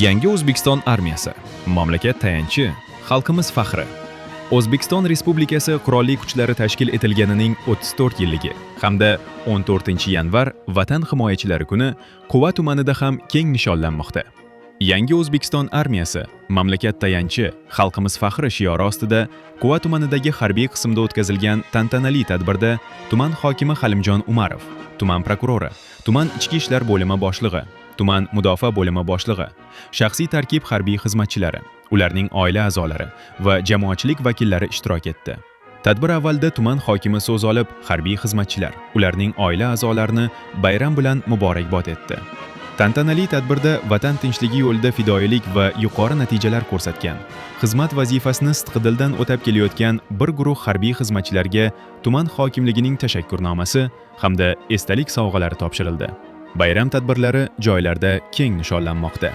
Yangi O'zbekiston armiyasi – mamlakat tayanchi, xalqimiz faxri. O'zbekiston Respublikasi Qurolli Kuchlari tashkil etilganining 34 yilligi hamda 14-yanvar Vatan himoyachilari kuni Quva tumanida ham keng nishonlanmoqda. Yangi O'zbekiston armiyasi – mamlakat tayanchi, xalqimiz faxri shiori ostida Quva tumanidagi harbiy qismda o'tkazilgan tantanali tadbirda tuman hokimi Halimjon Umarov, tuman prokurori, tuman ichki ishlar bo'limi boshlig'i, tuman mudofaa bo'limi boshlig'i, shaxsiy tarkib harbiy xizmatchilari, ularning oila a'zolari va jamoatchilik vakillari ishtirok etdi. Tadbir avvalida tuman hokimi so'z olib, harbiy xizmatchilar, ularning oila a'zolarini bayram bilan muborakbod etdi. Tantanali tadbirda vatan tinchligi yo'lida fidoyilik va yuqori natijalar ko'rsatgan, xizmat vazifasini sidqidildan o'tab kelayotgan bir guruh harbiy xizmatchilarga tuman hokimligining tashakkurnomasi hamda esdalik sovg'alari topshirildi. Bayram tadbirlari joylarda keng nishonlanmoqda.